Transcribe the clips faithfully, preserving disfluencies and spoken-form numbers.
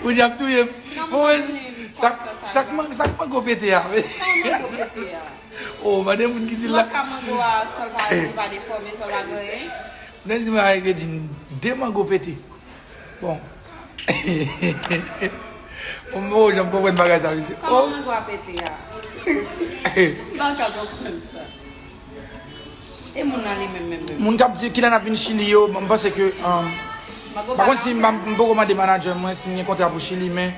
Ou di ap touye m. Bon, sa, sa k man-, sa k mango pete a? Sa mango pete a? Oh, mande moun ki di l la. Lòt ka mango a, sòl pa, li pa defòme, sòl pa gen anyen. Mwen di mwen avèk Bedjine, de mango pete. Bon. Bon, bon, jan m konprann bagay sa, mesye. Kòman mango a pete a? M pa ka konprann sa. E moun nan li menm, menm, menm. Moun k ap di kilè n ap vin Chili yo, m panse ke, um, pa konn si m, m poko mande manager mwen si m gen kontra pou Chili, men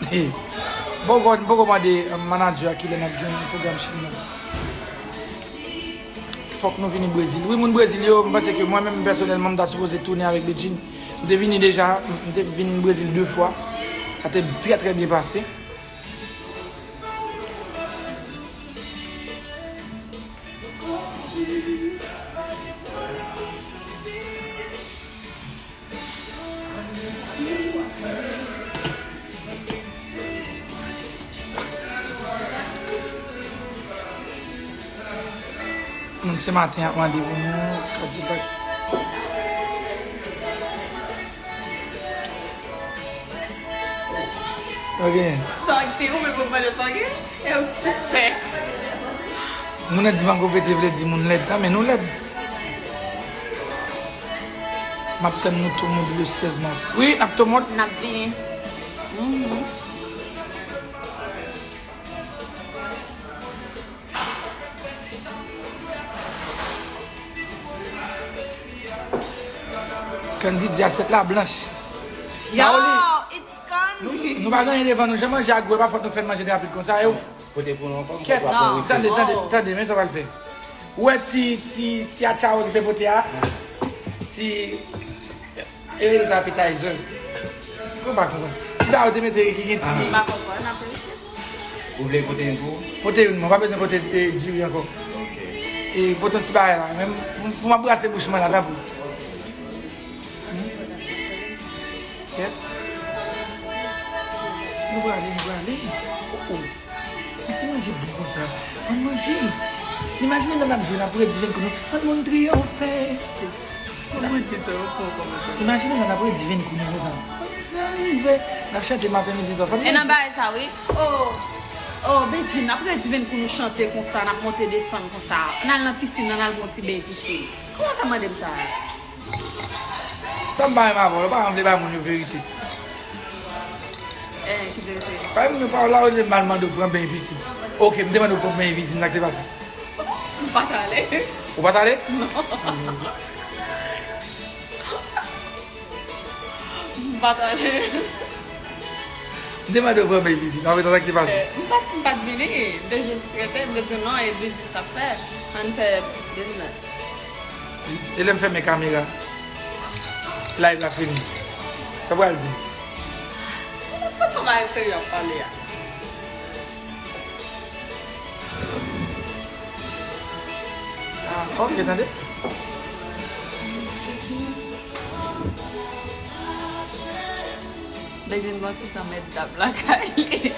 m poko, m poko mande, um, manager a kilè n ap gen pwogram Chili nan. Fòk nou vini Brezil. Wi, moun Brezil yo, m panse ke mwen menm pèsonèlman m ta sipoze tounen avèk Bedjine. M te vini deja, m te vin Brezil de fwa. Sa te trè, trè byen pase. Moun se maten ap mande pou nou Cadillac. Ok. Sa w te ou menm pou mande sa w gen? E ou se fè. Moun nan di mango pete vle di moun lèd. Nan men nou lèd. M ap tann nou tou moun le sèz mas. Wi, n ap tou moun. N ap vini. Mhm. Scandy di asyèt la blanch. Yo, Paoli, it's Scandy. Nou, nou pa gen anyen devan nou. Jan manje a gou, e pa fòt nou fè n manje rapid konsa. E ou Pote pou nou ankò, m kwè w ap pran reset. Tande, tande, tande, men sa w pral fè. Ou wè ti, ti, ti atchawo te pote a? Ti, e rele sa appetizer. Ou pa konprann. Ti ba yo te mete ki gen ti. M pa konprann, n ap reset. Ou vle pote youn pou ou? Pote youn, mwen pa bezwen pote, e, diri ankò. Ok. E pote yon ti bagay la, men pou, pou m ap brase bouch mwen la, tanpri. Hmm? Yes. Nou prale, nou prale. Oh, oh. Yon ti manje bon konsa. Ann manje. Imajine lè n ap jwe, n ap redi vin kou nou. Ann moun triyonfe. Kòman ki sa yo fè w kòman sa? Imajine lè n ap redi vin kou nou konsa. Sa rive. N ap chante maten, midi, swa. E nan bagay sa, wi. Oh, oh, Bedjine, n ap redi vin kou nou chante konsa, n ap monte desann konsa. N al nan pisin nan, n al pran ti beny pisin. Kòman w fè mande m sa? Sa m pa renmen avè w, ou pa janm vle bay moun yo verite. Eh, ki verite? Bay moun yo pawòl la, olye m al mande w pran beny pisin. Ok, m te mande w pran beny pisin, sa k te pase? M pa t ale. Ou pa t ale? Non. M pa t ale. M te mande w pran beny pisin, apre sa, sa k te pase? Eh, m pa t, m pa t vini. M te jis rete, m te di non, e biznis n ap fè. Ann fè biznis. E lè m fèmen kamera, live la fini. Sa pral di? Sa se yon bagay serye w ap pale a. Ah, ok, tande. Bedjine gon ti tan mèt dab lakay li.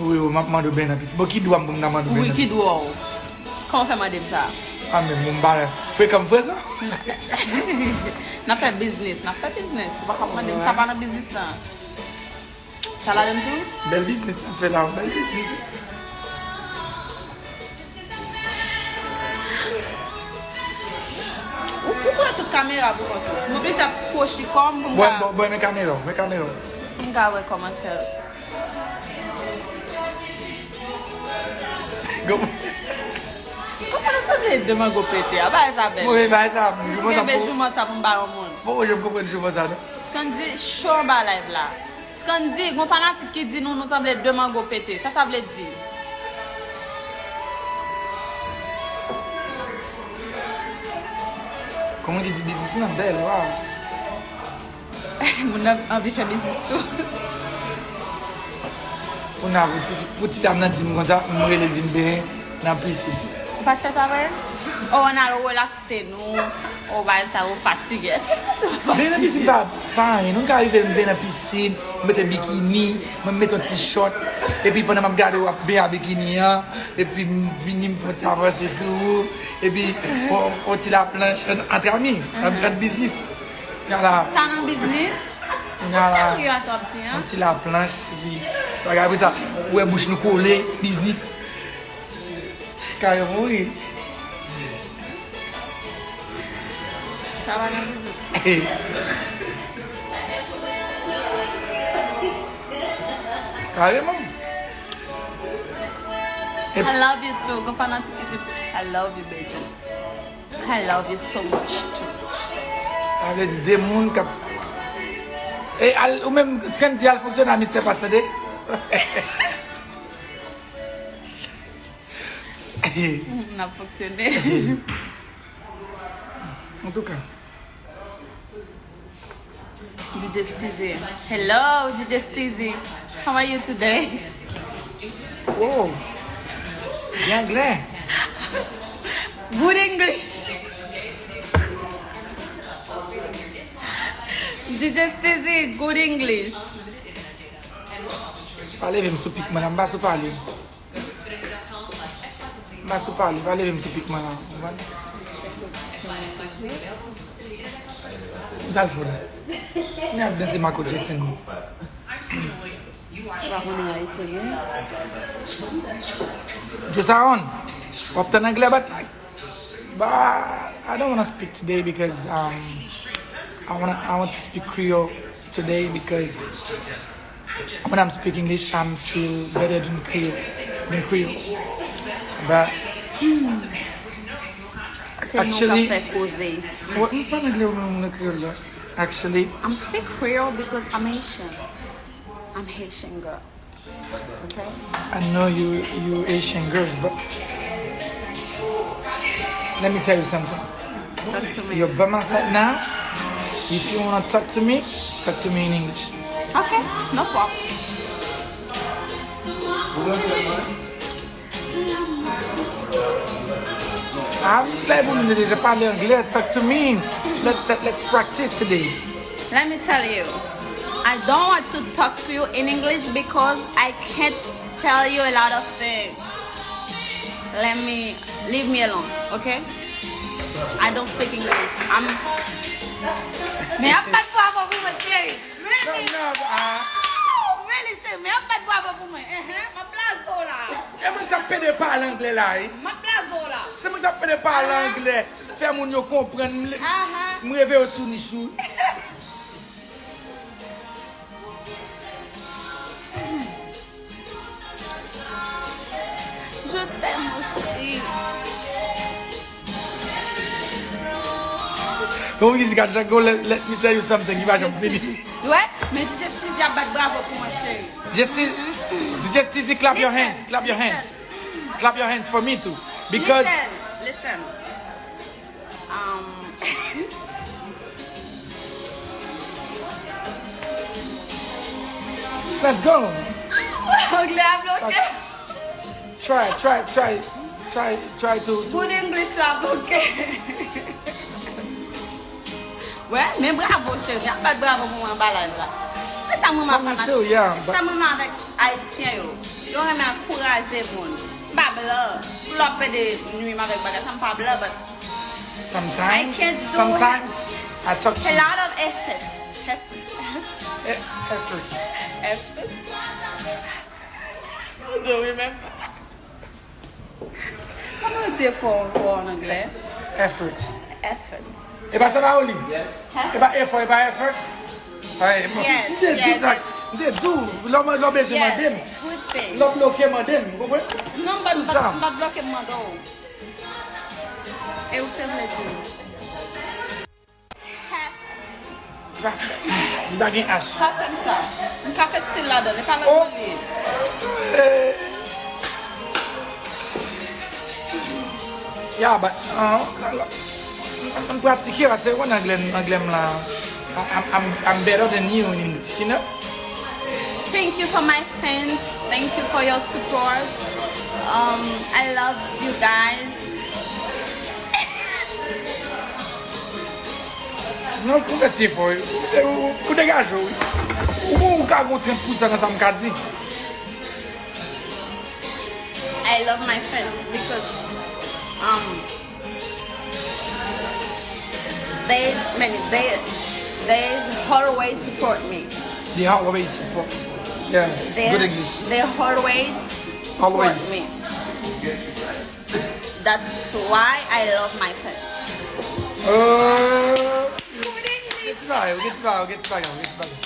Wi, wi, m ap mande w beny nan pisin. Bon, ki dwa m pou m ta mande w beny nan pisin? Wi, ki dwa w? Kòman w fè mande m sa? Ah, men moun pa frekan, m frekan. N ap fè biznis, n ap fè biznis. Ou pa ka mande m sa, pa nan biznis lan. Sa ladann tou? Bèl biznis n ap fè la, bèl biznis. Ou, ou pran tout kamera pou kont ou. M oblije ap kwochi kò m pou m ka. Bon, bon, bon, men kamera, men kamera. Pou m ka wè kòmantè. Gòm. Kòman nou sanble de mango pete a? Bagay sa bèl. Mwen, bagay sa, m tou kenbe jouman sa pou m ba yon moun. Bon, je m konprann jouman sa, non? Scandy cho anba live la. Scandy, gon fanatik ki di nou, nou sanble de mango pete. Sa sa vle di? Kòman ki di biznis lan bèl, waw. Moun nan anvi fè biznis tou. Kounye a, pou ti, pou ti dam nan di m konsa, m rele l vin benyen nan pisin. Ou pa t fè sa vre? Oh, ann al relakse nou. Oh, bagay sa yo fatige. Benyen nan pisin pa, pa anyen. Nou ka rive m benyen nan pisin, m mete bikini, mwen m mete yon ti short, epi pandan m ap gade w ap benyen a bikini an, epi m vini m fè yon ti avanse sou ou, epi on, on ti laplanch, ant, ant ami, ant, ant biznis. Nala. Sa nan biznis? Nala. Ou serye a sa w ap di an? Yon ti laplanch, epi bagay apre sa, ou wè bouch nou kole, biznis. Kare mouri. Sa pa nan biznis. Kareman. I love you too. Gon fanatik ki di, I love you, Bedjine. I love you so much too. Sa vle di de moun k ap. E al, ou menm, Scandy, al fonksyone a Mister Pass tande. N ap fonksyone. Antouka. D J Steezy. Hello, D J Steezy. How are you today? Oh, gen anglè. Good English. D J Steezy, good English. Pa leve m sou pik mwen la, m pa sou pale. M pa sou pale, pa leve m sou pik mwen la. Konprann? Sa l fè la? Kounye a ap danse Michael Jackson. Ou pa konnen ayisyen, non? Josaron, w ap tann anglè bat? But I don't want to speak today because um, I want I want to speak Creole today because when I'm speaking English, I'm feel better than Creole than Creole. But Se nou k ap fè koze isi. What? M pa nan anglè ou nan kreyòl la. Actually, I'm speak Creole because I'm Haitian. I'm Haitian girl. Okay? I know you you Asian girls, but let me tell you something. Talk to me. You're by my side now. If you wanna talk to me, talk to me in English. Okay, no problem. Ah, m fè pou nou deja pale anglè. Talk to me. Let, let, let's practice today. Let me tell you, I don't want to talk to you in English because I can't tell you a lot of things. Let me, leave me alone, okay? I don't speak English. I'm Men ap bat bravo pou mwen, cheri. Really? Really, cheri. Men ap bat bravo pou mwen. Enhen, m ap blaze w la. E mwen k ap pede pale anglè la, wi. M ap blaze w la. Se mwen k ap pede pale anglè. Fè moun yo konprann. M reve yo sou nich ou. Je t'aime aussi. Bon, music a Django, let, let me tell you something. Li pa janm fini. Wè, men D J Steezy ap bat bravo pou mwen, cheri. Just, D J Steezy, clap your hands, clap your hands. Clap your hands for me too. Because. Listen, listen. Um. Let's go. Anglè a bloke. Try, try, try, try, try to. Good English la bloke. Wè, men bravo cheri, ap bat bravo pou mwen anba live la. Se sa mwen renmen avèk, se sa mwen renmen avèk ayisyen yo. Yo renmen ankouraje moun. M pa blan. Pou lè w ap pede nwi m avèk bagay sa, m pa blan, but Sometimes, sometimes I talk to a lot of effort. Effort. Effort. I don't remember. Kòman yo di efò ankò an anglè? Effort. Effort. E pa sa pa ou li? E pa efò, e pa effort? Ay, bon. Yes, m te di w sa. M te di w, lè w bezwen mande m. Lè w bloke mande m, ou konprann? Non, m pa bloke, m mande w. E ou te vle di m? M pa gen H. Pa fè m sa. M ka fè stil ladan l, e pa nan li ye. Ya, but, uh, la, la, m pratike paske w konn anglè, anglè m la. I- I'm, I'm, I'm better than you in English, you know? Thank you for my fans. Thank you for your support. Um, I love you guys. Non, ou fè ti efò wi. Ou degaje w wi. Ou bon, ou ka gon trant pousan nan sa m ka di. I love my friends because um they many they They always support me. They always support. Yeah, They, good English. They always support Always. Me. That's why I love my friends. Uh, get smile, get smile, get smile, get smile.